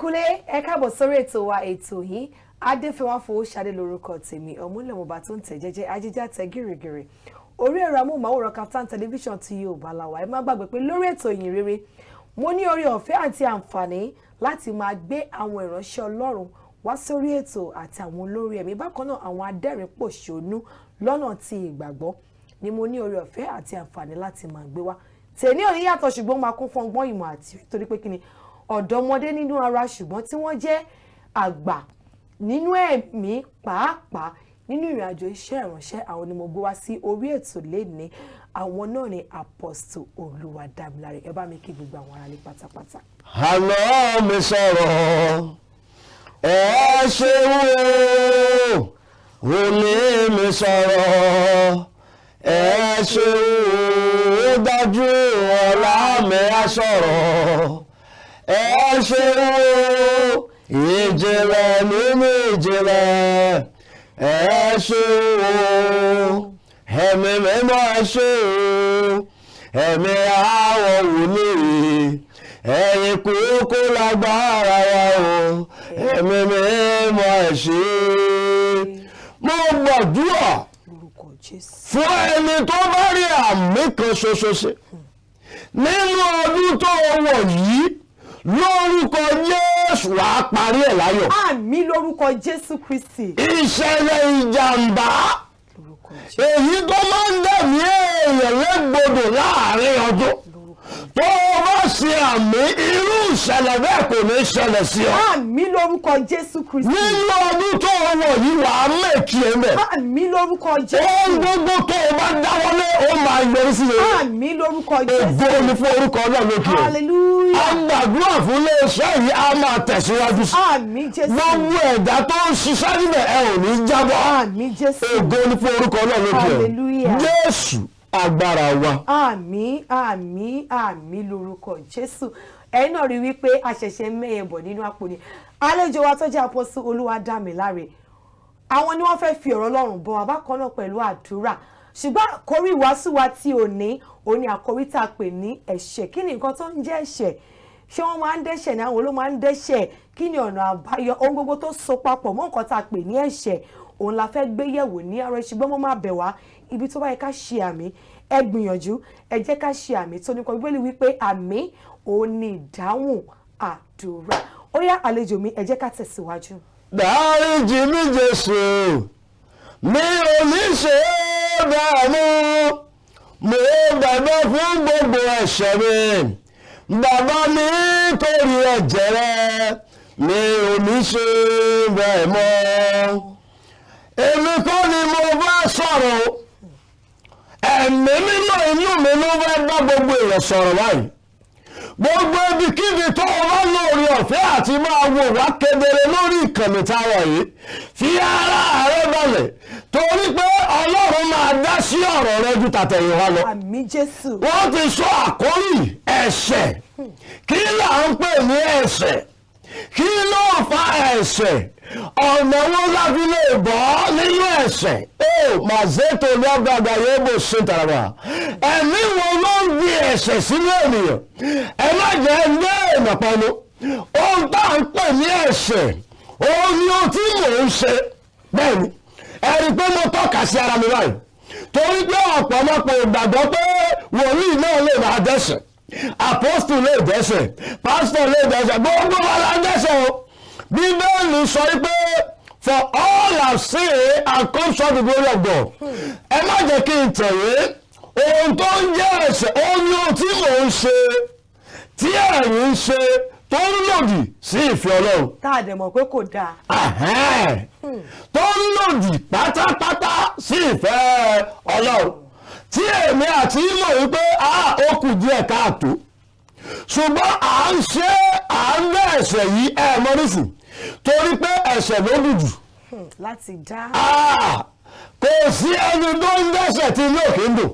Kúlé, ẹ káàbọ̀ sórí ètò wa, ètò yìí. Adéfẹ́wọ́n Fowóṣadé lórúkọ tèmi, ọmúlẹ̀mọba tó ń tẹ̀ jẹ́jẹ́, ajíjá tẹ gírígírí. Orí ẹ̀rọ amóhùnmáwòrán Kaftan Television ti Yorùbá la wà. Ẹ má gbàgbé pé lórí ètò Ìyìn Rere, mo ní orí ọ̀fẹ́ àti àǹfààní láti máa gbé àwọn ìránṣẹ́ Ọlọ́run wá sórí ètò àti àwọn olórí ẹ̀mí. Bákan náà, àwọn adẹ́rìn pòṣónú lọ́nà ti ìgbàgbọ́ ni mo ní orí ọ̀fẹ́ àti àǹfààní láti máa gbé wá. Tèmi ò ní yàtọ̀, ṣùgbọ́n máa kún fún ọgbọ́n, ìmọ̀ àti torí pé kí ni, ọ̀dọ́mọdé nínú ara, ṣùgbọ́n tí wọ́n jẹ́ àgbà nínú ẹ̀mí, pàápàá nínú ìrìn àjò iṣẹ́ ìránṣẹ́, àwọn ni mo gbé wá sí orí ètò lénìí. Àwọn náà ni Apostle Olúwadámiláre. Ẹ bá mi kí gbogbo àwọn aráalé pátápátá. Àná mi sọ̀rọ̀, ẹ ṣeun o. Òní mi sọ̀rọ̀, ẹ ṣeun o. Ó dájú, ọ̀la mi á sọ̀rọ̀, ẹ ṣeun o. Ìjìnlẹ̀ nínú ìjìnlẹ̀, ẹ ṣeun o. Ẹ̀mí mímọ́, ẹ ṣe o. Ẹ̀mí àwọn wòlíì, ẹ̀yin kúkú lágbára wa o. Ẹ̀mí mímọ́, ẹ ṣé. Mo gbàdúrà Lórúkọ Jésù. fún ẹni tó bá rí àmín kan ṣoṣo ṣe nínú ọdún tó wọ̀ yìí, lórúkọ Jésù, wàá parí ẹ̀ láyọ̀. Àmín lórúkọ Jésù Kristi. Ìṣẹ̀lẹ̀ ìjàmbá Lórúkọ Jésù. èyí tó máa ń dẹ̀mí èèyàn légbodò láàrin ọdún, tó o bá ṣe àmín, irú ìṣẹ̀lẹ̀ bẹ́ẹ̀ kò ní ṣẹlẹ̀ sí ọ. Àmín lórúkọ Jésù Kristi. Nínú ọdún tó o wọ̀ yìí, wàá make ẹ̀ mẹ́. Àmín lórúkọ Ohun Jésù. gbogbo tó o bá dáwọ́lé, ó máa yọrí sí rere. Àmín lórúkọ Ògo Jésù. ni fún orúkọ Ọlọ́run lókè o. Hallelujah. A gbàdúrà fún iléeṣẹ́ yìí, a máa tẹ̀síwájú sí. Àmín Jésù. Gbogbo ẹ̀dá tó ń ṣiṣẹ́ níbẹ̀, ẹ ò ní jábọ́. Àmín Jésù. Ògo ni fún orúkọ Ọlọ́run lókè o. Hallelujah. Jésù agbára wa. Àmín, àmín, àmín lórúkọ Jésù. Ẹ̀yin náà rí wípé a ṣẹ̀ṣẹ̀ mẹ́yẹ̀ bọ̀ nínú àpò ni. Àlejò wa tó jẹ́ Apostle Olúwadámiláre, àwọn ni wọ́n fẹ́ fi ọ̀rọ̀ Ọlọ́run bọ̀ wá, bákan náà pẹ̀lú àdúrà. Ṣùgbọ́n àkórí ìwàásù wa tí ò ní òní, àkórí tá a pè ní ẹ̀ṣẹ̀. Kí ni nǹkan tó ń jẹ́ ẹ̀ṣẹ̀? Ṣé wọ́n máa ń dẹ́ṣẹ̀ ní? Àwọn ló máa ń dẹ́ṣẹ̀? Kí ni ọ̀nà àbáyọ? Ohun gbogbo tó so papọ̀ mọ́ nǹkan tá a pè ní ẹ̀ṣẹ̀, òun la fẹ́ gbé yẹ̀wò ní àárọ̀. Ṣùgbọ́n mo máa bẹ̀ wá, ibi tó bá yẹ ká ṣe àmín, ẹ gbìyànjú, ẹ jẹ́ ká ṣe àmín tó nípa. Bíbélì wípé àmín òun ni ìdáhùn àdúrà. Ó yá, àlejò mi, ẹ jẹ́ ká tẹ̀síwájú. Dáríjì mí Jésù, mi ò ní ṣe é bẹ́ẹ̀ mọ́. Mo bẹ̀bẹ̀ fún gbogbo ẹ̀ṣẹ̀ mi, bàbá mi, torí ẹ̀jẹ̀ rẹ, mi ò ní ṣe bẹ́ẹ̀ mọ́. Èmi kọ́ ni mo bá sọ̀rọ̀ o. Ẹ̀mí Mímọ́ inú mi ló fẹ́ bá gbogbo èèyàn sọ̀rọ̀ báyìí. Gbogbo ibikíbi tó o bá lórí ọ̀fẹ́ àti máa wò wá kedere lórí ìkànnì táwa yìí, fi ara rẹ balẹ̀, torí pé Ọlọ́run máa dá sí ọ̀rọ̀ rẹ ju tàtẹ̀yìnwá lọ. Àmín Jésù. Wọ́n ti sọ àkórí ẹ̀ṣẹ̀. Kí là ń pè ní ẹ̀ṣẹ̀? Kí ló fa ẹ̀ṣẹ̀? Ọ̀nà wo la fi lè bọ́ nínú ẹ̀ṣẹ̀? Ó màzétò ní ọgbàgbà yóò bò ṣe tàràbà. Ẹ̀mí wo ló ń di ẹ̀ṣẹ̀ sínú ènìyàn? Ẹ má jẹ́ ẹgbẹ́ èèyàn pẹ̀lú ohun tá à ń pè ní ẹ̀ṣẹ̀. Òun ni ohun tí mò ń ṣe. Bẹ́ẹ̀ ni, ẹ rí i pé mo tọ́ka sí ara mi báyìí, torí pé ọ̀pọ̀lọpọ̀ ìgbàgbọ́ pé wòlíì náà lè máa dẹ́ṣẹ̀, apostle lè dẹ́ṣẹ̀, pastor lè dẹ́ṣẹ̀, gbogbo wa la dẹ́ṣẹ̀ o. Bíbélì sọ pé, "For all have sinned and come short the glory of God." Ẹ má jẹ́ kí n tẹ̀wé. Ohun tó ń jẹ́ ẹ̀ṣẹ̀, ó ní ohun tí mò ń ṣe, tí ẹ̀yin ń ṣe, tó ń lòdì sí ìfẹ́ Ọlọ́run. Tá a dẹ̀ mọ̀ pé kò dáa. Ẹ̀hẹ́n. Tó ń lòdì pátápátá sí ìfẹ́ Ọlọ́run, tí èmi àti mọ̀ wípé a ó kù díẹ̀ káàtó, ṣùgbọ́n à ń ṣe, à ń gbé ẹ̀ṣẹ̀ yìí. Ẹ̀ mọ́ nísìn, torí pé ẹ̀ṣẹ̀ ló dùn jù Láti dá. Ah, kò sí ẹni tó ń dẹ́ṣẹ̀ tí inú òkè ń dùn.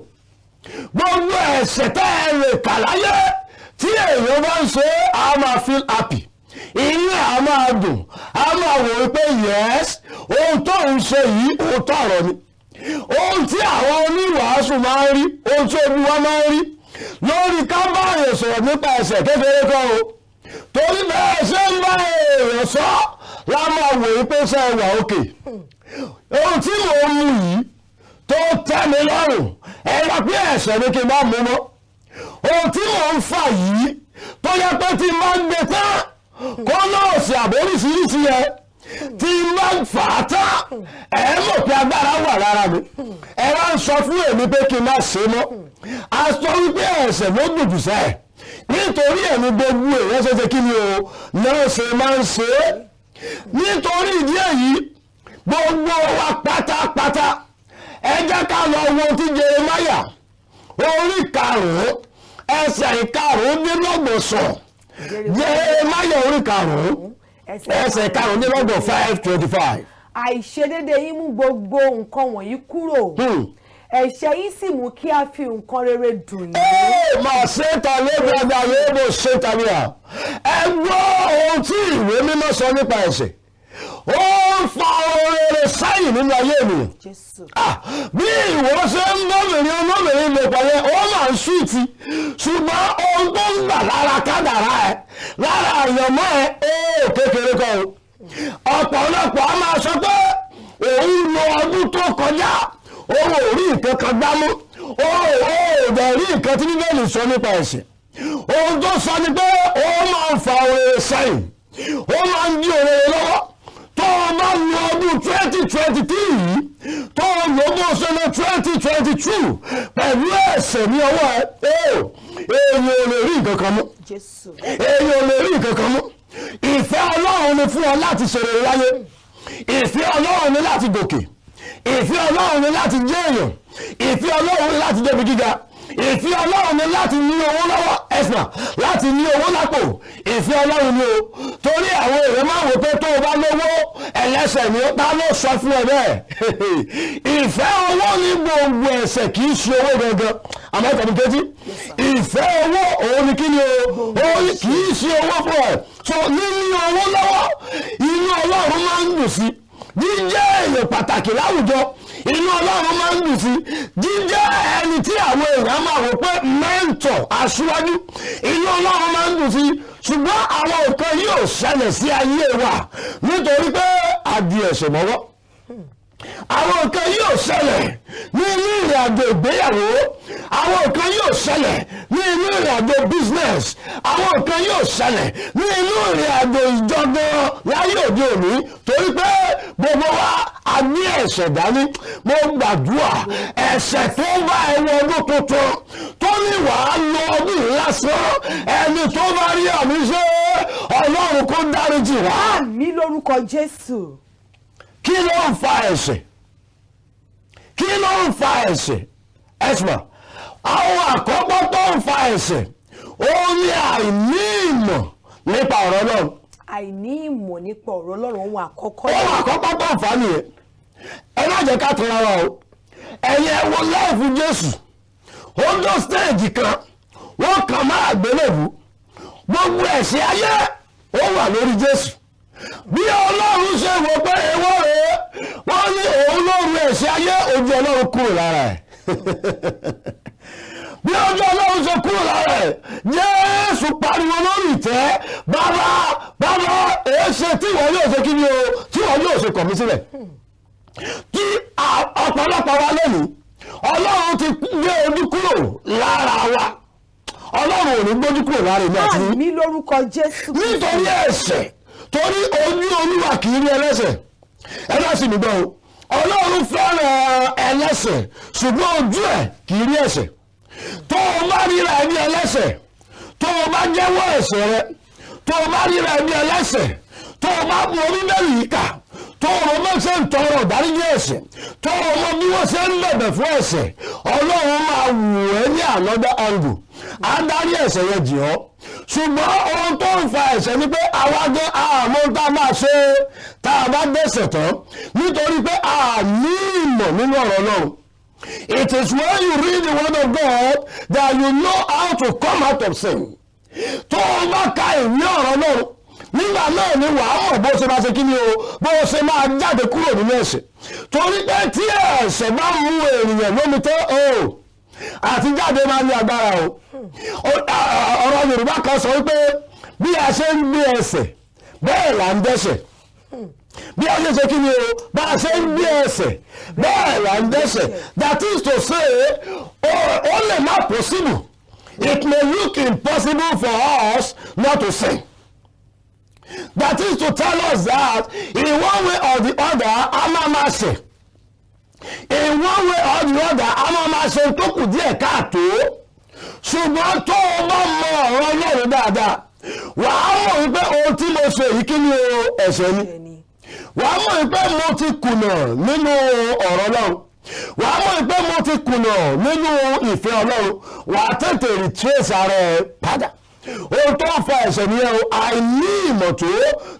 Gbogbo ẹ̀ṣẹ̀ tẹ́ ẹ lè kà láyé tí èèyàn bá ń ṣe, á máa feel happy, inú ẹ̀ á máa dùn, á máa wò ó pé yes, ohun tó ń ṣe yìí, òótọ́ ọ̀rọ̀ ni. Ohun tí àwọn oníwàásù máa ń rí, ohun tí ojú wa máa ń rí lórí ká bá èèyàn sọ̀rọ̀ nípa ẹ̀ṣẹ̀ kékeré kọ́ o, torí bẹ́ẹ̀ ṣe ń bá èèyàn sọ la máa wò ó pé ṣe wà òkè. Ohun tí mò ń mu yìí tó tẹ́ mi lọ́rùn, ẹ wá pé ẹ̀ṣẹ̀ ni kí n bá mú mọ́. Ohun tí mò ń fà yìí tó yẹ pé tí n bá ń gbé tán kó lóòsì àbóríṣiríṣi yẹn, tí n bá ń fà á tán, ẹ mọ̀ pé agbára wà lára mi. Ẹ wá ń sọ fún èmi pé kí n má ṣe mọ́. A sọ wípé ẹ̀ṣẹ̀ ló dùn jù sẹ́ẹ̀, nítorí ẹ̀mí gbogbo èèyàn ṣe ṣe kí ni o náà ṣe máa ń ṣe é. Nítorí ìdí èyí, gbogbo wa pátápátá, ẹ jẹ́ ká lọ wo ti Jeremáyà orí 5 ẹsẹ̀ 25 sọ. Jeremáyà orí 5 ẹsẹ̀ 25, 5:25. Àìṣedédé yín mú gbogbo nǹkan wọ̀nyí kúrò, ẹ̀ṣẹ̀ yín sì mú kí a fi nǹkan rere dùn yín. Ee, mà ṣe ta lébi ẹgbẹ́ ayé bó ṣe tàbí à. Ẹ gbọ́ ohun tí ìwé mímọ́ sọ nípa ẹ̀ṣẹ̀. Ó ń fa ohun rere sẹ́yìn nínú ayé ènìyàn. Jésù. Ah, bí ìwọ ṣe ń bọ́bìnrin olóbìnrin lò pọ̀ yẹn, ó máa ń súùtì, ṣùgbọ́n ohun tó ń gbà lára kádàrá ẹ, lára àyànmọ́ ẹ, ó kékeré kọ́ o. Ọ̀pọ̀lọpọ̀ a máa sọ pé òun lo ọdún tó kọjá, òun ò rí nǹkan kan gbámú, òun ò dẹ̀ rí nǹkan tí Bíbélì sọ nípa ẹ̀ṣẹ̀. Ohun tó sọ ni pé ó máa ń fa oore sẹ́yìn, ó máa ń dí oore lọ́wọ́. Tó o bá lo ọdún 2023 yìí, tó o lò bó ṣe lo 2022 pẹ̀lú ẹ̀ṣẹ̀ ní ọwọ́ ẹ, èèyàn ò lè rí nǹkan kan mú. Jésù. Èèyàn ò lè rí nǹkan kan mú. Ìfẹ́ Ọlọ́run ni fún ọ láti ṣe rere láyé. Ìfẹ́ Ọlọ́run ni láti gòkè. Ìfẹ́ Ọlọ́run ni láti jẹ́ èèyàn. Ìfẹ́ Ọlọ́run ni láti débi gíga. Ìfẹ́ Ọlọ́run ni láti ní owó lọ́wọ́, ẹ̀sìn láti ní owó lápò. Ìfẹ́ Ọlọ́run ni o. Torí àwọn èrè máa wò pé tó o bá lówó, ẹlẹ́ṣẹ̀ ni ó ta ló sọ fún ẹ bẹ́ẹ̀. Ìfẹ́ owó ní gbogbo ẹ̀ṣẹ̀, kì í ṣe owó gangan. Àmọ́ tàbí kejì, ìfẹ́ owó òun ni kí ni o, òun kì í ṣe owó fún ẹ. So níní owó lọ́wọ́, inú Ọlọ́run máa ń dùn sí. Jíjẹ́ èèyàn pàtàkì láwùjọ, inú Ọlọ́run máa ń dùn sí. Jíjẹ́ ẹni tí àwọn èèyàn máa wò pé mentor, aṣíwájú, inú Ọlọ́run máa ń dùn sí. Ṣùgbọ́n àwọn nǹkan yóò ṣẹlẹ̀ sí ayé wa nítorí pé a di ẹ̀ṣẹ̀ mọ́wọ́. Àwọn nǹkan yóò ṣẹlẹ̀ ní inú ìrìn àjò ìgbéyàwó. Àwọn nǹkan yóò ṣẹlẹ̀ ní inú ìrìn àjò business. Àwọn nǹkan yóò ṣẹlẹ̀ ní inú ìrìn àjò ìjọgbọ́n láyé òde òní, torí pé gbogbo wa a ní ẹ̀ṣẹ̀ dání. Mo gbàdúrà, ẹ̀ṣẹ̀ tó bá ẹ wọ ọdún tuntun, tó ní wàá lo ọdún yìí lásán, ẹni tó bá rí àmì ṣe, Ọlọ́run kó dáríjì wá. Àmín lórúkọ Jésù. Kí ló ń fa ẹ̀ṣẹ̀? Kí ló ń fa ẹ̀ṣẹ̀? Ẹ̀sùn àwọn àkọ́kọ́ tó ń fa ẹ̀ṣẹ̀, ó ní àìní ìmọ̀ nípa ọ̀rọ̀ náà. Àìní ìmọ̀ nípa ọ̀rọ̀ Ọlọ́run, ohun àkọ́kọ́. Ohun àkọ́kọ́ tó ń fa nìyẹn. Ẹ má jẹ́ ká tọ́ra wa o. Ẹ̀yin ẹ wo life Jésù. Ó dó stage kan, wọ́n kàn máa gbélébù, gbogbo ẹ̀ṣẹ̀ ayé ó wà lórí Jésù. Bí Ọlọ́run ṣe wò pé ewọ́ rèé, wọ́n ní òun ló ru ẹ̀ṣẹ̀ ayé, ojú Ọlọ́run kúrò lára ẹ̀. Bí ojú Ọlọ́run ṣe kúrò lára ẹ̀, Jésù pariwo lórí ìtẹ́, "Bàbá, Bàbá, èéṣe tí wọ́n yóò ṣe kí ni o, tí wọ́n yóò ṣe kọ̀ mí sílẹ̀?" Tí ọ̀pọ̀lọpọ̀ wa lónìí, Ọlọ́run ti gbé ojú kúrò lára wa. Ọlọ́run ò ní gbójú kúrò lára èmi àti yín. Àmín lórúkọ Jésù. Nítorí ẹ̀ṣẹ̀, torí ojú Olúwa kì í rí ẹlẹ́ṣẹ̀. Ẹ bá sì mí gbọ́ o, Ọlọ́run fẹ́ràn ẹlẹ́ṣẹ̀, ṣùgbọ́n ojú ẹ̀ kì í rí ẹ̀ṣẹ̀. Tó o bá ríra ẹni ẹlẹ́ṣẹ̀, tó o bá jẹ́wọ́ ẹ̀ṣẹ̀ rẹ, tó o bá ríra ẹni ẹlẹ́ṣẹ̀, tó o bá mú Bíbélì yìí kà, tó o mọ ṣe ń tọrọ ìdáríjì ẹ̀ṣẹ̀, tó o mọ bí wọ́n ṣe ń bẹ̀bẹ̀ fún ẹ̀ṣẹ̀, Ọlọ́run máa wù ẹ́ ní another angle, á dárí ẹ̀ṣẹ̀ yẹn jì ọ́. Ṣùgbọ́n ohun tó ń fa ẹ̀ṣẹ̀ ni pé àwa gan àmọ́ tá a máa ṣe tá a bá dẹ́ṣẹ̀ tán, nítorí pé a ní ìmọ̀ nínú ọ̀rọ̀ Ọlọ́run. It is when you read the word of God that you know how to come out of sin. Tó o bá ka ìwé ọ̀rọ̀ náà, nígbà náà ni wàá mọ̀ bó ṣe máa ṣe kí ni o, bó ṣe máa jáde kúrò nínú ẹ̀ṣẹ̀. Torí pé tí ẹ̀ṣẹ̀ bá mú ènìyàn lómi tó o, àti jáde máa ní agbára o. Ọ̀rọ̀ Yorùbá kan sọ wípé bí a ṣe ń gbé ẹsẹ̀ bẹ́ẹ̀ là ń dẹ́ṣẹ̀. Bí a ṣe ṣe kí ni o, bá a ṣe ń gbé ẹsẹ̀, bẹ́ẹ̀ là ń dẹ́ṣẹ̀. That is to say, ó lè má possible, it may look impossible for us not to sin. That is to tell us that in one way or the other, a máa ma ṣẹ̀. In one way or the other, a máa ma ṣe tó kù díẹ̀ káàtó. Ṣùgbọ́n tó o bá mọ ọ̀rọ̀ Ọlọ́run dáadáa, wàá mọ̀ wípé ohun tí mo ṣe yìí, kí ni o, ẹ̀ṣẹ̀ ni. Ẹni. Wàá mọ̀ wípé mo ti kùnà nínú ọ̀rọ̀ Ọlọ́run. Wàá mọ̀ wípé mo ti kùnà nínú ìfẹ́ Ọlọ́run. Wàá tètè retrace ara ẹ padà. Ohun tó ń fa ẹ̀ṣẹ̀ nìyẹn o, àìní ìmọ̀ tó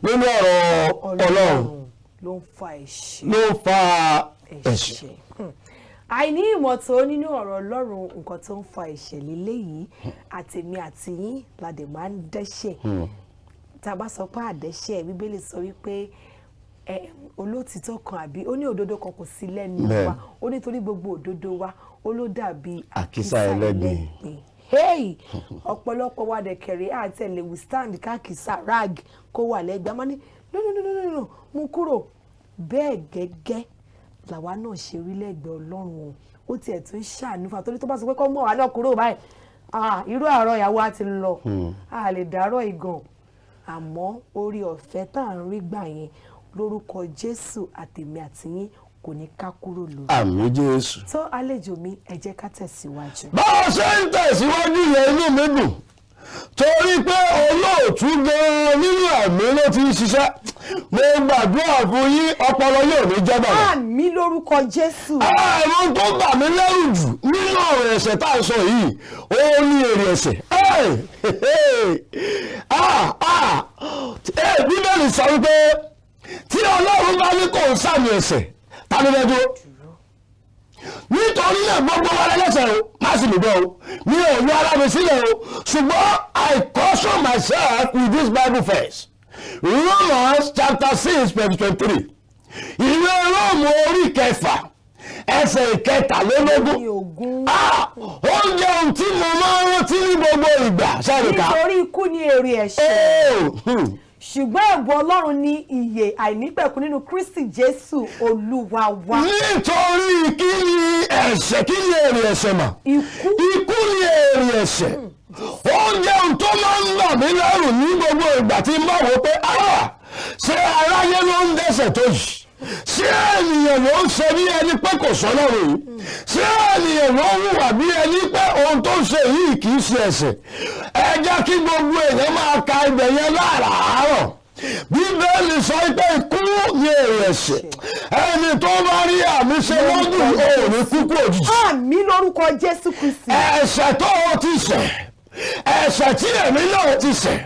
nínú ọ̀rọ̀ Ọlọ́run ló ń fa ẹ̀ṣẹ̀. Ló ń fa ẹ̀ṣẹ̀. Ẹ̀ṣẹ̀. Àìní ìmọ̀ tó nínú ọ̀rọ̀ Ọlọ́run, nǹkan tó ń fa ẹ̀ṣẹ̀ léléyìí. Àtèmi àti yín la dẹ̀ máa ń dẹ́ṣẹ̀. Tá a bá sọ pé àdẹ́ṣẹ̀, Bíbélì sọ wípé olótìtọ́ kan àbí ó ní òdodo kan kò sí lẹ́nu wa. Ó nítorí gbogbo òdodo wa, ó ló dàbí àkísà ẹlẹ́gbin. Hey, ọ̀pọ̀lọpọ̀ wa dẹ̀kẹ̀rẹ̀ àti ẹ̀ lè withstand káàkísà rag kó wà lẹ́gbẹ̀ẹ́. A máa ní, "No, no, no, no, no, no, mú kúrò." Bẹ́ẹ̀ gẹ́gẹ́ làwa náà ṣe rí lẹ́gbẹ̀ẹ́ Ọlọ́run o. Ó tiẹ̀ tún ṣàánú fún wa torí tó bá sọ pé kó mọ̀ wá náà kúrò báyìí, ah, irú àárọ̀ ìyàwó á ti lọ, a lè dárọ̀ ìgàn. Àmọ́ orí ọ̀fẹ́ tá à ń rí gbà yẹn, lórúkọ Jésù, àtèmi àtìyín kò ní ká kúrò lórí. Àmín, Jésù. Tó àlejò mi, ẹ jẹ́ ká tẹ̀síwájú. Bá a ṣe ń tẹ̀síwájú yẹn, inú mi dùn torí pé olóòtú gan-an nínú ẹ̀mí ló ti ń ṣiṣẹ́. Mo gbàdúrà fún yín, ọpọlọ yóò ní jẹ́ bàbá. Àmín lórúkọ Jésù. Ẹ̀rọ tó bà mí lẹ́rù jù nínú ọ̀rọ̀ ẹ̀ṣẹ̀ tá à ń sọ yìí, ó ní èrè ẹ̀ṣẹ̀. Ah, ah, Bíbélì sọ wípé tí Ọlọ́run bá ní kò ń sàmì ẹ̀ṣẹ̀, ta ló fẹ́ dúró? Nítorí náà, gbogbo wa lẹ́lẹ́ṣẹ̀ o. Má sì lè bẹ́ o, mi ò yọ ara mi sílẹ̀ o, ṣùgbọ́n I caution myself with this Bible verse, Romans chapter 6 verse 23, ìwé Róòmù orí 6 ẹsẹ̀ 23. Ní 20. Ah, ó jẹ́ ohun tí mo máa ń rántí ní gbogbo ìgbà sẹ́nìkà. Nítorí ikú ni èrè ẹ̀ṣẹ̀, ṣùgbọ́n ẹ̀bùn Ọlọ́run ní ìyè àìnípẹ̀kun nínú Kristi Jésù Olúwa wa. Nítorí kí ni ẹ̀ṣẹ̀, kí ni èrè ẹ̀ṣẹ̀ mà? Ikú. Ikú ni èrè ẹ̀ṣẹ̀. Ó jẹ́ ohun tó máa ń bà mí lẹ́rù ní gbogbo ìgbà tí n bá wò pé, ah, ṣé aráyé ló ń dẹ́ṣẹ̀ tó yìí? Ṣé ènìyàn ló ń ṣe bí ẹni pé kò sọ́lọ́run yìí? Ṣé ènìyàn ló ń hùwà bí ẹni pé ohun tó ń ṣe yìí kì í ṣe ẹ̀ṣẹ̀? Ẹ jẹ́ kí gbogbo èèyàn máa ka ibẹ̀ yẹn láràárọ̀. Bíbélì sọ pé ikú ni èrè ẹ̀ṣẹ̀. Ẹni tó bá rí àmín ṣe lọ́dún, òun ní kúkú òjijì. Àmín lórúkọ Jésù Kristi. Ẹ̀ṣẹ̀ tó o ti ṣẹ̀, ẹ̀ṣẹ̀ tí èmi náà ti ṣẹ̀,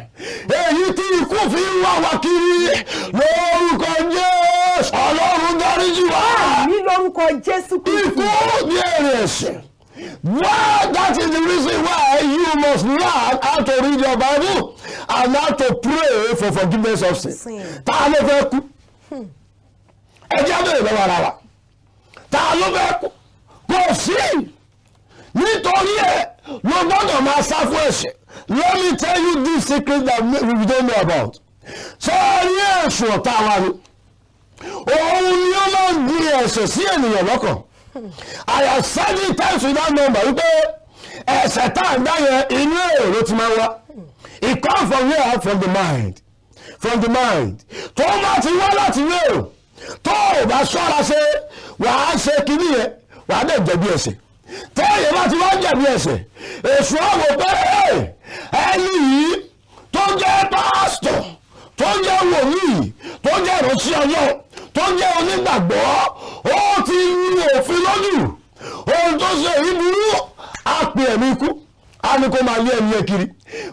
èyí tí ikú fi ń wá wa kiri, lórúkọ Jésù, Ọlọ́run dáríjì wá. Àmín lórúkọ Jésù Kristi. Ikú ní èrè ẹ̀ṣẹ̀. Well, that is the reason why you must learn how to read your Bible and how to pray for forgiveness of sin. Sin. Ta ló fẹ́ kú? Ẹ jẹ́ bèrè lọ́wọ́ ara wa. Ta ló fẹ́ kú? Kò sí. Nítorí ẹ̀ ló gbọ́dọ̀ máa sá fún ẹ̀ṣẹ̀. Let me tell you this secret that we don't know about. Ṣé ẹ rí èṣù, ọ̀tá wa ni. Òun ni ó máa ń gbin ẹ̀ṣẹ̀ sí ènìyàn lọ́kàn. I have said it times without number wípé ẹ̀ṣẹ̀ tá à ń dá yẹn, inú èrò ló ti máa ń wá. It come from where? From the mind. From the mind. Tó bá ti wá láti inú èrò, tó o bá ṣọ́ra ṣe, wàá ṣe kíní yẹn, wàá dẹ̀ jẹ̀bi ẹ̀ṣẹ̀. Tẹ́yẹ̀ bá ti wá jẹ̀bi ẹ̀ṣẹ̀, èṣù ọ̀wọ̀ pé ẹni yìí tó jẹ́ pásítọ̀, tó jẹ́ wòlíì, tó jẹ́ ìránṣẹ́ Ọlọ́run, tó jẹ́ onígbàgbọ́, ó ti lu òfin lójú. Ohun tó ṣe èyí burú. Á pe ẹ̀mí ikú, á ní kó máa lé ẹ̀mí ẹ̀ kiri.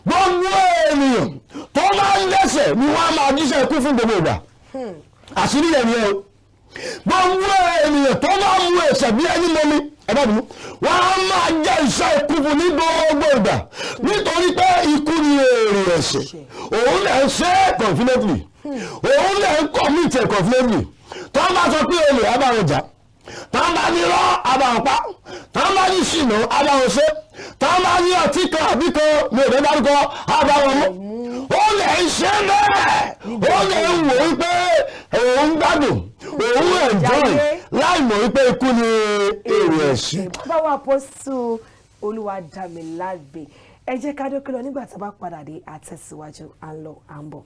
Gbogbo ènìyàn tó máa ń dẹ́ṣẹ̀ ni wọ́n á máa jíṣẹ́ ikú fún gbogbo ìgbà. Àṣírí ẹ̀mí ẹ̀ o. Gbogbo ènìyàn tó bá mú ẹ̀ṣẹ̀ bí ẹni mọ́mi, ẹ bá bínú, wọ́n á máa jẹ́ iṣẹ́ ikú fún ní gbogbo ìgbà, nítorí pé ikú ni èrè ẹ̀ṣẹ̀. Òun lè ṣe é confidently, òun lè commit it confidently. Tó bá sọ pé olè, abáwọn jà. Tó bá ní rọ́, abáwọn pa. Tó bá ní ṣìnà, abáwọn ṣe. Tó bá ní ọtí kan àbí kan mi ò ní dárúkọ, abáwọn mú. Ó lè ṣe bẹ́ẹ̀. Ó lè ń wò wípé òun gbádùn, òun enjoy, Jayé. láì mọ̀ wípé ikú ni èrè ẹ̀ṣẹ̀. Bàbá wa Apostle Olúwadámiláre, ẹ jẹ́ ká dókè lọ. Nígbà tá a bá padà dé, àtẹ̀síwájú. À ń lọ, à ń bọ̀.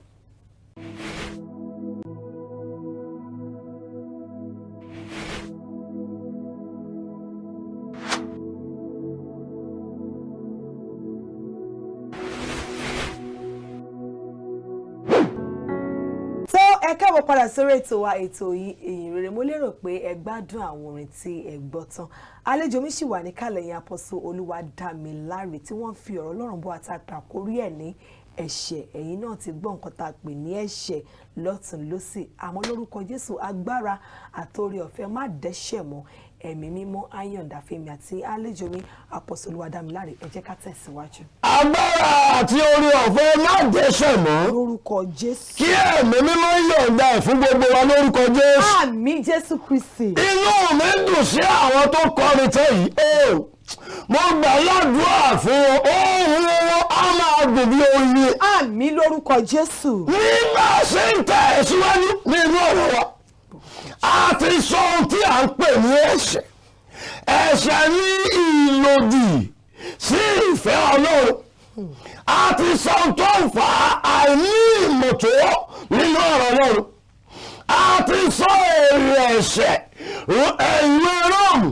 Tó, ẹ káàbọ̀ padà sórí ètò wa, ètò yìí, Ìyìn Rere. Mo lérò pé ẹ gbádùn àwọn orin tí ẹ gbọ́ tán. Àlejò mi sì wà níkàlẹ̀ yẹn, Apostle Olúwadámiláre, tí wọ́n fi ọ̀rọ̀ Ọlọ́run bọ́ àtàkùn àkórí ẹ̀ ní ẹ̀ṣẹ̀. Ẹ̀yin náà ti gbọ́ nǹkan tá a pè ní ẹ̀ṣẹ̀ lọ́tùn lósì. Àmọ́ lórúkọ Jésù, agbára àtòrí ọ̀fẹ́ má dẹ́ṣẹ̀ mọ́, Ẹ̀mí Mímọ́ ayọ̀ǹda fẹ́mi àti àlejò mi, Apostle Olúwadámiláre. Ẹ jẹ́ ká tẹ̀síwájú. Agbára àti oore ọ̀fẹ́ má dẹ́ṣẹ̀ mọ́, Lórúkọ Jésù. kí Ẹ̀mí Mímọ́ yọ̀ǹda ẹ̀ fún gbogbo wa lórúkọ Jésù. Àmín, Jésù Kristi. Inú mi dùn sí àwọn tó kọrin tẹ́ yìí o. Mo gbà ládùúrà fún wọn, ohùn wọn á máa dùn bí oyin. Àmín lórúkọ Jésù. Nígbà ṣe ń tẹ̀ síwájú nínú ọ̀rọ̀ wa, a ti sọ ohun tí à ń pè ní ẹ̀ṣẹ̀. Ẹ̀ṣẹ̀ ní ìlòdì sí ìfẹ́ Ọlọ́run. A ti sọ ohun tó ń fa àìní ìmọ̀tó nínú ọ̀rọ̀ Ọlọ́run. A ti sọ èrè ẹ̀ṣẹ̀. Ìwé Róòmù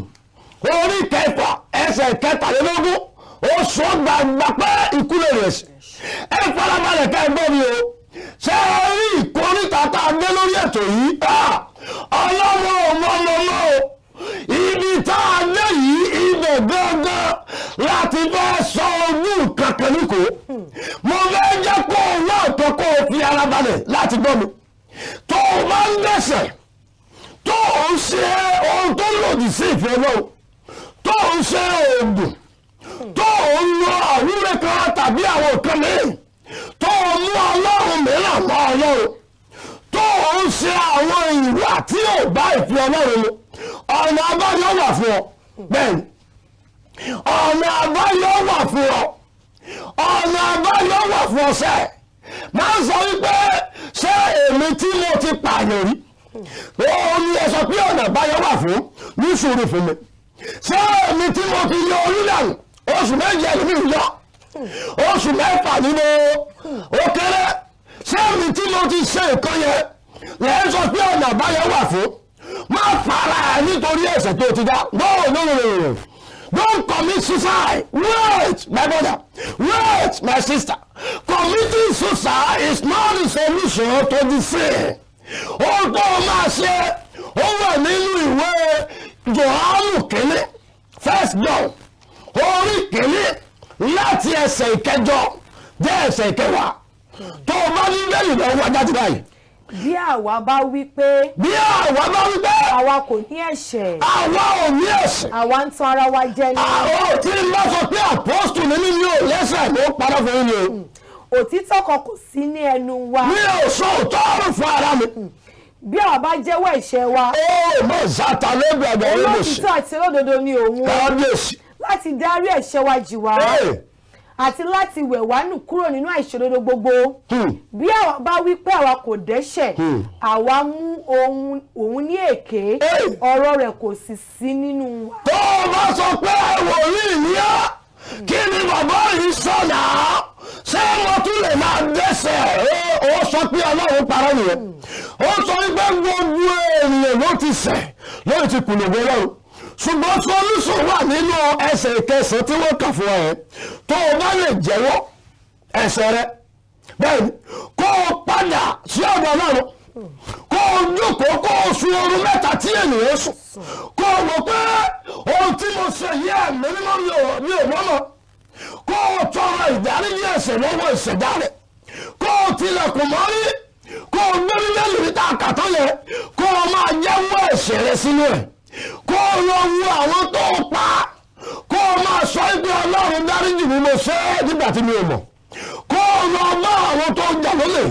orí 6 ẹsẹ̀ 23, ó sọ gbàgbà pé ikú lè rẹ̀ ẹ̀ṣẹ̀. Ẹ farabalẹ̀ ká ẹ gbọ́ mi o. Ṣé ẹ rí ìkóríta tá a dé lórí ètò yìí? Ọlọ́mọ ọmọọmọ o, ibi tá a dé yìí, ibẹ̀ gángan láti fẹ́ sọ ojú kankan níkò. Mo fẹ́ jẹ́ kó o wá ọ̀tọ̀, kó o fi ara balẹ̀ láti gbọ́ mi. Tó o bá ń dẹ́ṣẹ̀, tó o ń ṣe ohun tó lòdì sí ìfẹ́ náà, tó o ń ṣe oògùn, tó o ń lo àwúrẹ́ kan tàbí àwọn nǹkan mìíràn, tó o mú ọlọ́run mìíràn mọ́ Ọlọ́run, tó o ń ṣe àwọn ìwà tí ò bá ìfẹ́ Ọlọ́run mu, ọ̀nà àbáyọ wà fún ọ. Bẹ́ẹ̀ ni, ọ̀nà àbáyọ wà fún ọ. Ọ̀nà àbáyọ wà fún ọ. Sẹ́ẹ̀ máa ń sọ wípé, ṣé èmi tí mo ti pààyàn rí, ó ní ẹ sọ pé ọ̀nà àbáyọ wà fún? Ní sùúrù fún mi. Ṣé èmi tí mo ti yọ orí dànù, oṣù 7 ẹlòmíì yọ, oṣù 6 nínú ó kéré, ṣé èmi tí mo ti ṣe nǹkan yẹn lẹ́yìn sọ pé ọ̀nà àbáyọ wà fún? Má fara ẹ̀ nítorí ẹ̀ṣẹ̀ tó ti dá. No, no, no, no, no, don't commit suicide. Wait, my brother, wait, my sister. Committing suicide is not the solution to the sin. Ohun tó o máa ṣe, ó wà nínú ìwé Jòhánù kínní, First John, orí 1, láti ẹsẹ̀ 8 dé ẹsẹ̀ 10. Tó o bá ní bẹ́ẹ̀lì lọ́wọ́ wájú báyìí. Bí àwa bá wí pé Bí àwa bá wí pé àwa kò ní ẹ̀ṣẹ̀, àwa ò ní ẹ̀ṣẹ̀, àwa ń tan ara wa jẹ ní. Àwọn tí ń bá sọ pé apostle ní mi ò lẹ́sẹ̀, ló parọ́ fún yín ni o. Òtítọ́ kan kò sí ní ẹnu wa. Mi ò sọ òótọ́ ọ̀rọ̀ fún ara mi. Bí àwa bá jẹ́wọ́ ẹ̀ṣẹ̀ wa, Ó mọ̀ zata lóbi àgbà yẹn lè ṣe. olótìtọ́ àti olódodo ni òun Kábíyèsí. láti dárí ẹ̀ṣẹ̀ wa jì wá Ee, àti láti wẹ̀ wá nù kúrò nínú àìṣòdodo gbogbo. Bí àwa bá wí pé àwa kò dẹ́ṣẹ̀, àwa mú òun ní èké, Hey. ọ̀rọ̀ rẹ̀ kò sì sí nínú wa. Tó o bá sọ pé wòlíì ní á, kí ni bàbá yìí sọ̀nà, ṣé mo tún lè máa dẹ́ṣẹ̀? Ó sọ pé Ọlọ́run parọ́ nìyẹn. Ó sọ wípé gbogbo ènìyàn ló ti ṣẹ̀, lórí ti kùnà ògo Ọlọ́run, ṣùgbọ́n solution wà nínú ẹsẹ̀ 9 tí wọ́n kà fún ọ yẹn. Tó o bá lè jẹ́wọ́ ẹ̀ṣẹ̀ rẹ, bẹ́ẹ̀ ni, kó o padà sí ọ̀dọ̀ Ọlọ́run, kó o jókòó, kó o sun oorun 3 tí ènìyàn sùn, kó o mọ̀ pé ohun tí mo ṣe yí, Ẹ̀mí Mímọ́, mi ò mọ́mọ́, kó o tọrọ ìdáríjì ẹ̀ṣẹ̀ lọ́wọ́ ìṣẹ̀dá rẹ̀, kó o tilẹ̀kùn mọ́rí, kó o gbé Bíbélì níta àkàtọ́ yẹn, kó o máa jẹ́wọ́ ẹ̀ṣẹ̀ rẹ sínú ẹ̀, kó o lọ wo àwọn tó o pa, kó o máa sọ ibi, "Ọlọ́run, dáríjì mi, mo ṣe é nígbà tí mi ò mọ̀." Kó o lọ bá àwọn tó ń jà lólè,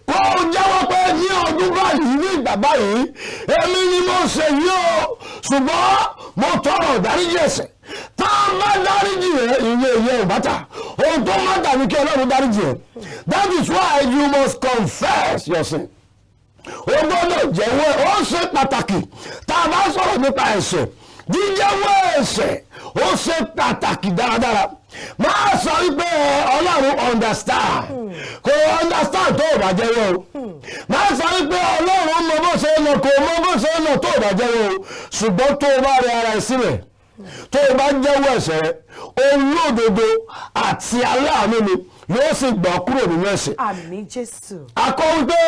kó o jẹ́wọ́ pé ní ọdún báyìí, ní ìgbà báyìí, èmi ni mo ṣe yìí o, ṣùgbọ́n mo tọrọ ìdáríjì ẹ̀ṣẹ̀. Tá a bá dáríjì rẹ, ìwé ìyẹn ò bàtà. Ohun tó má dàbí kí Ọlọ́run dáríjì ẹ́. That is why you must confess your sin. O gbọ́dọ̀ jẹ́wọ́ ẹ̀. Ó ṣe pàtàkì. Tá a bá sọ̀rọ̀ nípa ẹ̀ṣẹ̀, jíjẹ́wọ́ ẹ̀ṣẹ̀ ó ṣe pàtàkì dáradára. Máa sọ wípé Ọlọ́run understand, kò understand tó o bá jẹ́wọ́ o. Máa sọ wípé Ọlọ́run mọ bó ṣe ń lọ, kò mọ bó ṣe ń lọ tó o bá jẹ́wọ́ o. Ṣùgbọ́n tó o bá rẹ ara ẹ sílẹ̀, tó o bá jẹ́wọ́ ẹ̀ṣẹ̀ rẹ, olódodo àti aláàánú ni, yóò sì gbà ọ́ kúrò nínú ẹ̀ṣẹ̀. Àmín, Jésù. Akọ wípé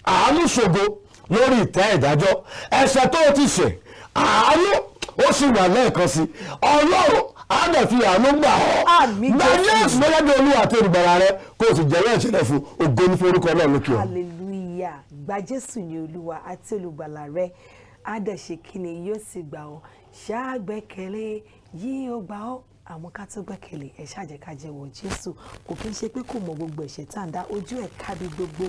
àánú ṣògo lórí ìtẹ́ ìdájọ́. Ẹ̀ṣẹ̀ tó o ti ṣẹ̀, àánú ó sì wà lẹ́ẹ̀kan sí. Ọlọ́run á dẹ̀ fi àánú gbà ọ́. Àmín, Gba Jésù. Jésù lọ́jọ́ bí Olúwa àti Olùgbàlà rẹ, kó o sì jẹ́wọ́ ẹ̀ṣẹ̀ rẹ fún. Ògo ní forúkọ Ọlọ́run lókè ọ̀run. Hallelujah. Gba Jésù ní Olúwa àti Olùgbàlà rẹ, á dẹ̀ ṣe kí ni? Yóò sì gbà ọ́. Ṣàgbẹ́kẹ̀lé yìí, ó gbà ọ́. Àmọ́ ká tó gbẹ́kẹ̀lé ẹ̀, ṣáà ká jẹ́wọ́ Jésù. Kò kí n ṣe pé kò mọ gbogbo ẹ̀ṣẹ̀ tá à ń dá, ojú ẹ̀ kábi gbogbo,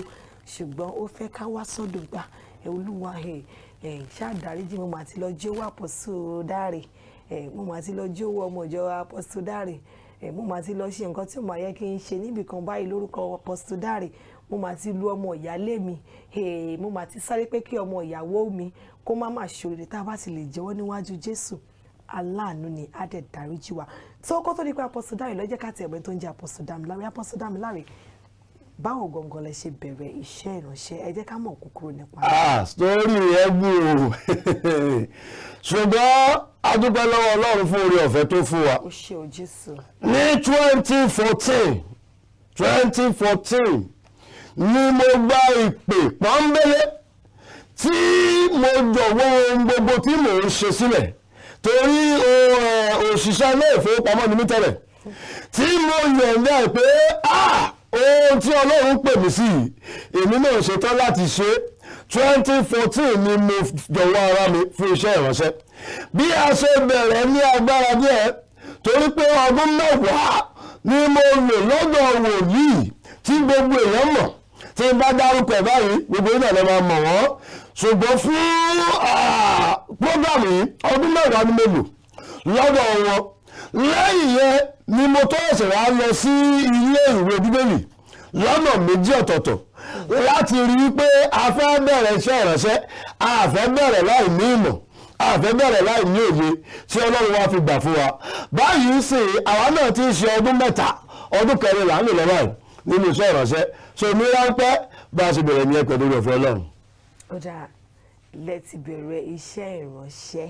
ṣùgbọ́n ó fẹ́ ká wá sọ́dọ̀ gbà ẹ̀. Olúwa, ẹ̀ ẹ̀ ṣáà dáríjì, mo mà ti lọ jówó Apostle Dáre ẹ̀, mo mà ti lọ jówó ọmọ ìjọ Apostle Dáre ẹ̀, mo mà ti lọ ṣe nǹkan tí ó máa yẹ kí n ṣe níbìkan báyìí lórúkọ Apostle Dáre, mo mà ti lu ọmọ ìyálé mi ẹ̀, mo mà ti sáré pé kí ọmọ ìyàwó mi kó má má ṣòrèrè. Tá a bá ti lè jẹ́wọ́ níwájú Jésù, aláàánú ni, á dẹ̀ dáríjì wa. Tó kó tó di pé Apostle Dáre lọ́jọ́ ká tiẹ̀ bẹ́ẹ̀ tó ń jẹ́ Apostle Dámiláre. Apostle Dámiláre, báwo gangan lẹ ṣe bẹ̀rẹ̀ iṣẹ́ ìránṣẹ́? Ẹ jẹ́ ká mọ̀ kúkúrú nípa rẹ̀. Ah, story ẹ gùn o, ṣùgbọ́n a dúpẹ́ lọ́wọ́ Ọlọ́run fún oore ọ̀fẹ́ tó fún wa. Ó ṣe o, Jésù. Ní 2014, 2014 ni mo gba ìpè pọ́nbélé tí mo jọ̀wọ́ ohun gbogbo tí mò ń ṣe sílẹ̀, torí òṣìṣẹ́ ilé ìfowópamọ́ ni mí tẹ́lẹ̀, tí mo yọ̀ǹda ẹ̀ pé, ah, ohun tí Ọlọ́run pè mí sí yìí, èmi náà ṣetán láti ṣe. 2014 ni mo jọ̀wọ́ ara mi fún iṣẹ́ ìránṣẹ́. Bí a ṣe bẹ̀rẹ̀ ní agbára díẹ̀, torí pé ọdún 10 ni mo lò lọ́dọ̀ wòlíì tí gbogbo èèyàn mọ̀. Tí n bá dárúkọ ẹ̀ báyìí, gbogbo yìí náà lè máa mọ̀ wọ́n. Ṣùgbọ́n fún program yìí, ọdún 10 ni mo lò lọ́dọ̀ wọn. Lẹ́yìn yẹn ni mo tó ẹ̀sẹ̀ wá lọ sí ilé ìwé Bíbélì lọ́nà méjì ọ̀tọ̀ọ̀tọ̀ láti rí i pé a fẹ́ bẹ̀rẹ̀ iṣẹ́ ìránṣẹ́, a fẹ́ bẹ̀rẹ̀ láì ní ìmọ̀, a fẹ́ bẹ̀rẹ̀ láì ní òye tí Ọlọ́run wá fi gbà fún wa. Báyìí sì, àwa náà ti ń ṣe ọdún 3, ọdún kẹrin là ń lò lọ́wọ́ yìí nínú iṣẹ́ ìránṣẹ́. So ní ráńpẹ́, bá a ṣe bẹ̀rẹ̀ ní ẹ pẹ̀lú ọ̀fẹ́ Ọlọ́run. Ó dáa, lẹ ti bẹ̀rẹ̀ iṣẹ́ ìránṣẹ́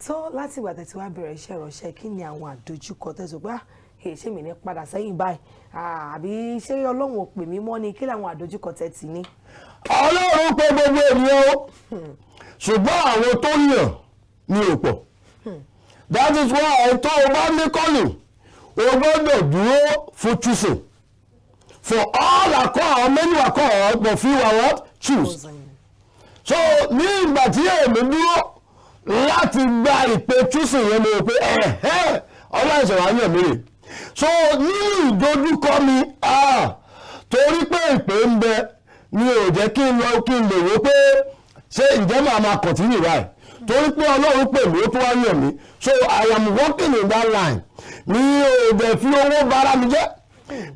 tó. Láti ìgbà tẹ́ ti wá bẹ̀rẹ̀ iṣẹ́ ìránṣẹ́, kí ni àwọn àdójúkọ tẹ́ sọ pé, ah, ṣé mi ní padà sẹ́yìn báyìí? Ah, àbí ṣé Ọlọ́run ò pè mí mọ́ ni? Kí làwọn àdójúkọ tẹ́ ti ní? Ọlọ́run pé gbogbo ènìyàn o, ṣùgbọ́n àwọn tó yàn ní ò pọ̀. That is why tó o bá ní calling, o gbọ́dọ̀ dúró fún choosing. For all are called, many are called, but few are what? Choose. So ní ìgbà tí èmi dúró láti gba ìpè choosing yẹn, mo rò pé ẹ̀hẹ́, Ọlọ́run ṣẹ̀wá yàn mí rè. So nínú ìdojúkọ mi, ah, torí pé ìpè ń bẹ ni ò jẹ́ kí n lọ, kí n lè wò pé ṣé ǹjẹ́ màá máa continue báyìí, torí pé Ọlọ́run pè mí, ó tún wá yàn mí. So I am working in that line. Mi ò dẹ̀ fi owó bara mi jẹ́,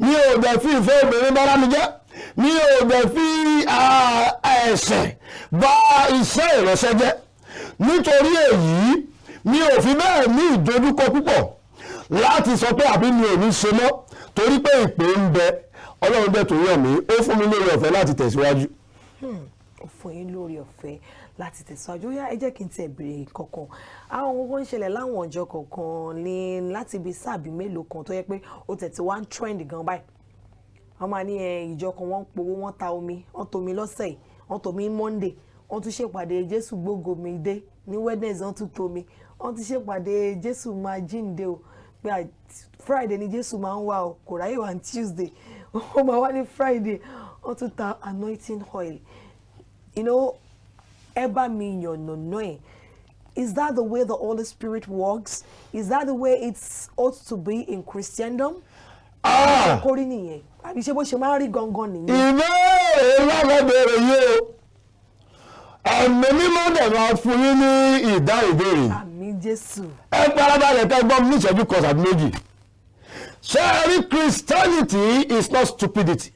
mi ò dẹ̀ fi ìfẹ́ obìnrin bara mi jẹ́, mi ò dẹ̀ fi ẹ̀ṣẹ̀ bà iṣẹ́ ìránṣẹ́ jẹ́. Nítorí èyí, mi ò fi bẹ́ẹ̀ ní ìdojúkọ púpọ̀ láti sọ pé àbí mi ò ní ṣe mọ́, torí pé ìpè ń bẹ, Ọlọ́run bẹ̀ tó yàn mí, ó fún mi lórí ọ̀fẹ́ láti tẹ̀síwájú. Ó fún yín lórí ọ̀fẹ́ láti tẹ̀síwájú. Ó yá, ẹ jẹ́ kí n tiẹ̀ béèrè kankan. Àwọn ohun ń ṣẹlẹ̀ láwọn ọjọ́ kọ̀ọ̀kan ní láti ibi sáàbì mélòó kan tó yẹ pé ó tẹ̀ tí wá ń trend gan báyìí. Wọ́n máa ní ẹ ìjọ kan, wọ́n ń powó, wọ́n ta omi, wọ́n tomi lọ́sẹ̀ yìí, wọ́n tomi Monday, wọ́n tún ṣèpàdé Jésù gbógo mi dé ní Wednesday, wọ́n tún tomi, wọ́n tún ṣèpàdé Jésù máa jíǹde o, pé Friday ni Jésù máa ń wá o, kò ráyè wá ní Tuesday, ó máa wá ní Friday. Wọ́n tún ta anointing oil. Ẹ bá mi yànnàná ẹ̀. Is that the way the Holy Spirit works? Is that the way it's ought to be in Christendom? Ah! Kórí nìyẹn, àbí ṣé bó ṣe máa ń rí gangan nìyẹn? Ìbéèrè ńlá lẹ béèrè yìí o. Ẹ̀mí Mímọ́ dẹ̀ máa fún yín ní ìdá ìbéèrè. Àmín, Jésù. Ẹ farabalẹ̀ kẹ́ gbọ́ mi ní ìṣẹ́jú kan tàbí méjì. Ṣé ẹ rí, Christianity is not stupidity.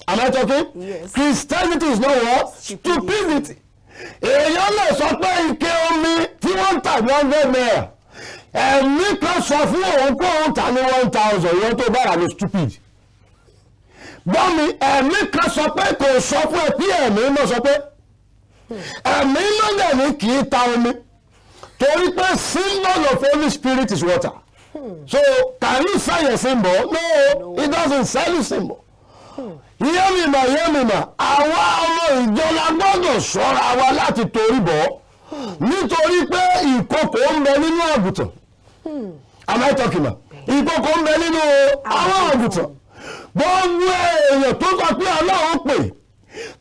Am I talking? Yes. Christianity is not what? Stupidity. Èèyàn lè sọ pé ike omi tí wọ́n ń tà ní 100 naira, ẹ̀mí kan sọ fún òun pé òun tà ní 1,000. Ìwọ́n tó bára ní stupid. Gbọ́ mi, ẹ̀mí kan sọ pé, kò sọ fún ẹ pé ẹ̀mí náà sọ pé, ẹ̀mí náà dẹ̀ ní kì í ta omi, torí pé symbol of Holy Spirit is water. So can you sell your symbol? No, it doesn't sell your symbol. Yẹ́mìmọ̀ yẹ́mìmọ̀, àwa ọmọ ìjọ la gbọ́dọ̀ ṣọ́ra wa láti torí bọ̀, nítorí pé ìkòkò ń bẹ nínú àgùntàn. Am I talking now? Ìkòkò ń bẹ nínú àwọn àgùntàn. Gbogbo èèyàn tó sọ pé Ọlọ́run pè,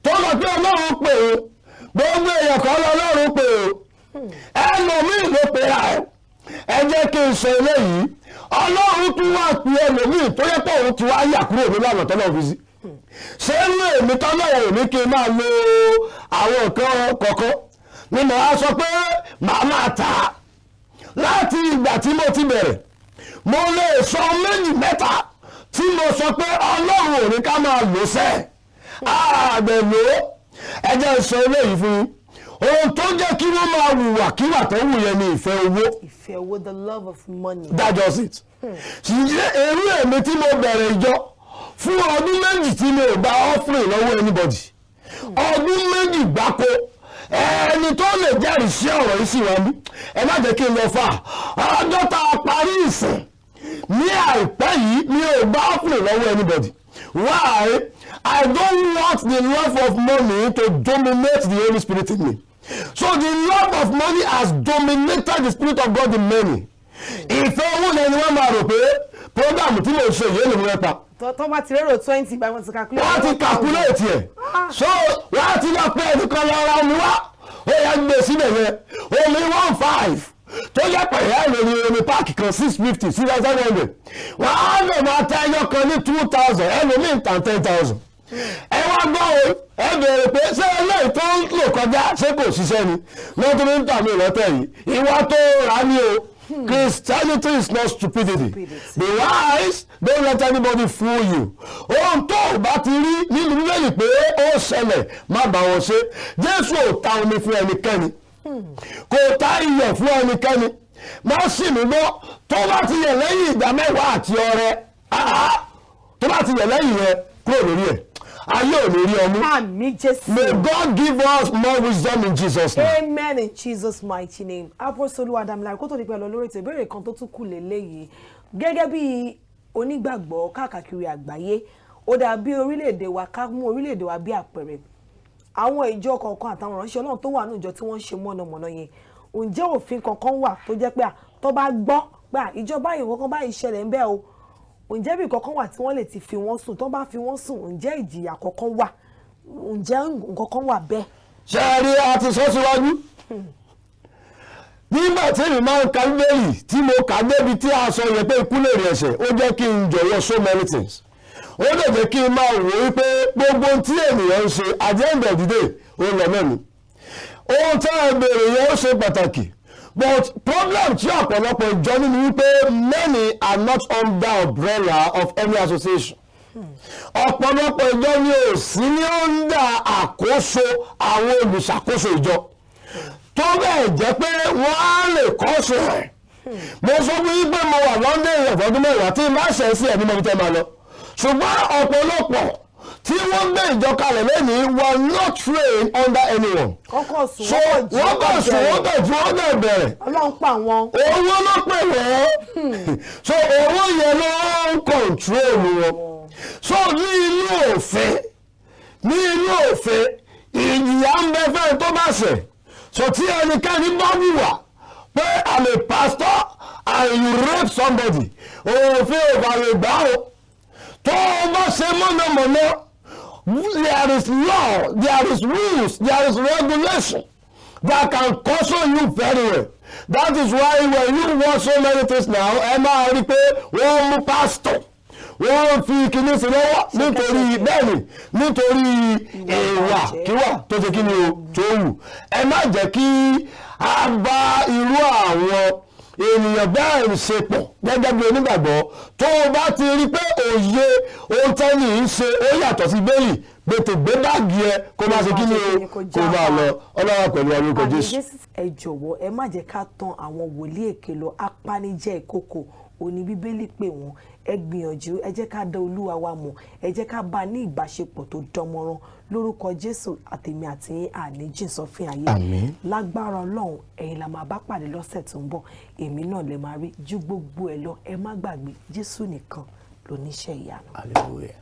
tó sọ pé Ọlọ́run pè o, gbogbo èèyàn kan lọ́lọ́run pè o. Ẹlòmíì ló pera ẹ. Ẹ jẹ́ kí n sọ eléyìí: Ọlọ́run tún wá pè ẹlòmíì tó yẹ pé òun ti wá yà kúrò nínú àná tọ́lọ́ fi sí. Ṣé inú èmi tọ́lọ́run ò ní kí n máa lo àwọn nǹkan kọ̀ọ̀kan ni màá sọ pé màá máa tà á? Láti ìgbà tí mo ti bẹ̀rẹ̀, mo lè sọ méjì mẹ́ta tí mo sọ pé Ọlọ́run ò ní ká máa lò sẹ́ẹ̀ àgbẹ̀ lò ó. Ẹ jẹ́ n sọ eléyìí fún yín: ohun tó jẹ́ kí wọ́n máa hùwà kíwà tó wù yẹn ni ìfẹ́ owó. Ìfẹ́ owó, the love of money. That just it. Ṣìṣẹ́ èrú èmi tí mo bẹ̀rẹ̀ ìjọ, fún ọdún 2 tí mi ò gba offering lọ́wọ́ anybody, ọdún 2 gbáko, ẹni tó lè jẹ́rìí sí ọ̀rọ̀ yìí sì wá mí. Ẹ má jẹ́ kí n lọ fà. Ọjọ́ tá a parí ìsìn ní àìpẹ́ yìí, mi ò gba offering lọ́wọ́ anybody. Why? I don't want the love of money to dominate the Holy Spirit in me. So the love of money has dominated the Spirit of God in many. Ìfẹ́ owó yẹn ni wọ́n máa rò pé program tí mo ṣe yìí lè mú ẹ pa. Tó bá ti rérò 20 báyìí, wọ́n ti calculate. Wọ́n ti calculate ẹ̀. So wọ́n ti lọ pé ẹnìkan lọ ra omi wá, ó yẹ gbé síbẹ̀ yẹn, omi 1,500 tó jẹ́ pẹ̀lú ẹ̀rọ ní omi pack kan, 650, 6,700, wọ́n á lè máa ta ẹyọ kan ní 2,000, ẹlòmíì tàn 10,000. Ẹ wá gbọ́ o, ẹ bèèrè pé ṣé eléyìí tó ń lò kọjá, ṣé kò ṣiṣẹ́ ni lọ́tún ní tàbí ìlọ́tẹ̀ yìí? Ìwà tó rà ní o. Christianity is not stupidity. Stupidity. Be wise, don't let anybody fool you. Ohun tó o bá ti rí nínú Bíbélì pé ó ṣẹlẹ̀, má bá wọn ṣe. Jésù ò ta omi fún ẹnikẹ́ni, kò ta iyọ̀ fún ẹnikẹ́ni. Má sì mí gbọ́, tó bá ti yẹ lẹ́yìn ìdá mẹ́wàá àti ọrẹ, ah, tó bá ti yẹ lẹ́yìn yẹn, kúrò lórí ẹ̀, ayé ò ní rí ọmú. Àmín, Jésù. May God give us more wisdom in Jesus' name. Amen in Jesus' mighty name. Apostle Olúwadámiláre, kó tó di pé lọ lórí ètò, ìbéèrè kan tó tún kù lélẹ́yìí. Gẹ́gẹ́ bí onígbàgbọ́ káàkiri àgbáyé, ó dà bí orílẹ̀-èdè wa, ká mú orílẹ̀-èdè wa bí àpẹẹrẹ. Àwọn ìjọ kọ̀ọ̀kan àtàwọn ìránṣẹ́ Ọlọ́run tó wà ní ìjọ tí wọ́n ń ṣe mọ̀nàmọ́ná yẹn, ǹjẹ́ òfin kankan wà tó jẹ́ pé tó bá gbọ́ pé ìjọba yìí, kankan báyìí ṣẹlẹ̀ ń bẹ́ o, ǹjẹ́ bí kankan wà tí wọ́n lè ti fi wọ́n sùn? Tó bá fi wọ́n sùn, ǹjẹ́ ìjìyà kankan wà? Ǹjẹ́ nǹkan kan wà bẹ́ẹ̀? Ṣe é rí, a ti sọ síwájú, nígbà tí èmi máa ń ka Bíbélì, tí mo kà débi tí a sọ yẹn pé ikú lè rí ẹ̀ṣẹ̀, ó jẹ́ kí n jọ̀wọ́ so many things. Ó lè jẹ́ kí n máa wò wípé gbogbo ohun tí ènìyàn ń ṣe, at the end of the day, ó lọ mẹ́nu. Ohun tí a béèrè yẹn, ó ṣe pàtàkì, but problem tí ọ̀pọ̀lọpọ̀ ìjọ nínú wípé many are not under umbrella of any association. Ọ̀pọ̀lọpọ̀ ìjọ ni ò sí ní under àkóso àwọn olùṣàkóso ìjọ, tó bẹ́ẹ̀ jẹ́ pé wọ́n á lè kọ́sọ̀ ẹ̀. Mo sọ fún yín pé mo wà lọ́ndẹ̀ èèyàn fọdún 10, tí n bá ṣẹ̀ sí ẹ̀ ní mọ̀bí tẹ́ máa lọ. Ṣùgbọ́n ọ̀pọ̀lọpọ̀ tí wọ́n gbé ìjọ kalẹ̀ lẹ́nìí were not trained under anyone. Kọ́kọ́ sùn, So wọ́n kọ̀ jí, wọ́n kàn sùn, wọ́n kàn jí, wọ́n kàn bẹ̀rẹ̀. Ọlọ́run pa àwọn. Owó ló pè wọ́n, so owó yẹn ló ń control wọn. So ní inú òfin, ìjìyà ń bẹ fẹ́ tó bá ṣẹ̀. So tí ẹnikẹ́ni bá wùwà pé I'm a pastor and you rape somebody, òfin ò fààyè gbà o. Tó o bá ṣe mọ̀nàmọ́ná, there is law, there is rules, there is regulation that can caution you very well. That is why when you watch so many things now, ẹ máa rí pé wọ́n mú pastor, wọ́n fi kinní sí lọ́wọ́, nítorí bẹ́ẹ̀ ni, nítorí ìwà kíwà tó ṣe kíni o tó wù. Ẹ má jẹ́ kí a bá irú àwọn ènìyàn bẹ́ẹ̀ ṣe pọ̀ gẹ́gẹ́ bí onígbàgbọ́. Tó o bá ti rí pé òye ohun tẹ́lẹ̀ ń ṣe ó yàtọ̀ sí bẹ́ẹ̀lì, gbètè gbé báàgì ẹ, kó máa ṣe kí ni o, kó máa lọ. Ọlọ́wà pẹ̀lú orúkọ Àmín. Jésù. Jésù. Ẹ jọ̀wọ́, ẹ má jẹ́ ká tan àwọn wòlíì èké lọ. Apanijẹ́ ìkòkò òní Bíbélì pè wọ́n. Ẹ gbìyànjú, ẹ jẹ́ ká dá Olúwa wa mọ̀, ẹ jẹ́ ká bá a ní ìbáṣepọ̀ tó dánmọ́rán. Lórúkọ Jésù, àtèmi àti yín, àní jìn sọ́fìn ayé. Àmín. Lágbára Ọlọ́run, ẹ̀yin la máa bá pàdé lọ́sẹ̀ tó ń bọ̀, èmi náà lè máa rí ju gbogbo ẹ lọ. Ẹ má gbàgbé, Jésù nìkan lóníṣẹ́ ìyanu. Hallelujah.